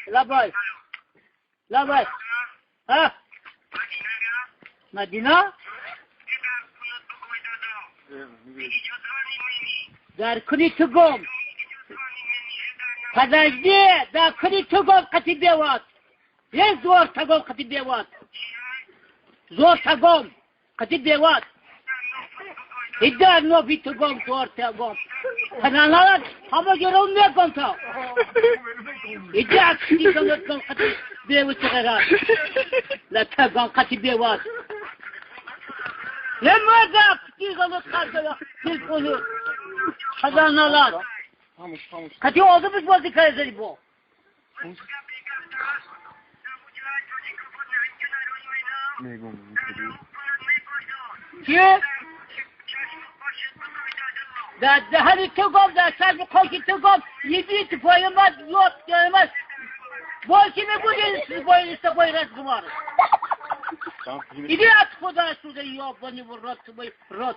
Лабай. Лабай. А? Мадина? Дар куни тугом. Подожди, дар куни тугом қати беват. Есть зор тагом қати беват. Зор тагом қати беват. Идар ноби тугом зор тагом. Таналалат ҳама ҷоро мекон та. Идар қати қати беват ғайрат. Ла тагом қати беват. Лемада қати галат қати телефону. Таналалат. Қати одамиш бозӣ карда бо. Чи? Дар даҳани ту гом, дар чашми хоки ту гом, иди твою мать, ёб твою мать. Больше не будем с тобой разговаривать. Иди отсюда, отсюда, ёбаный в рот твой, рот.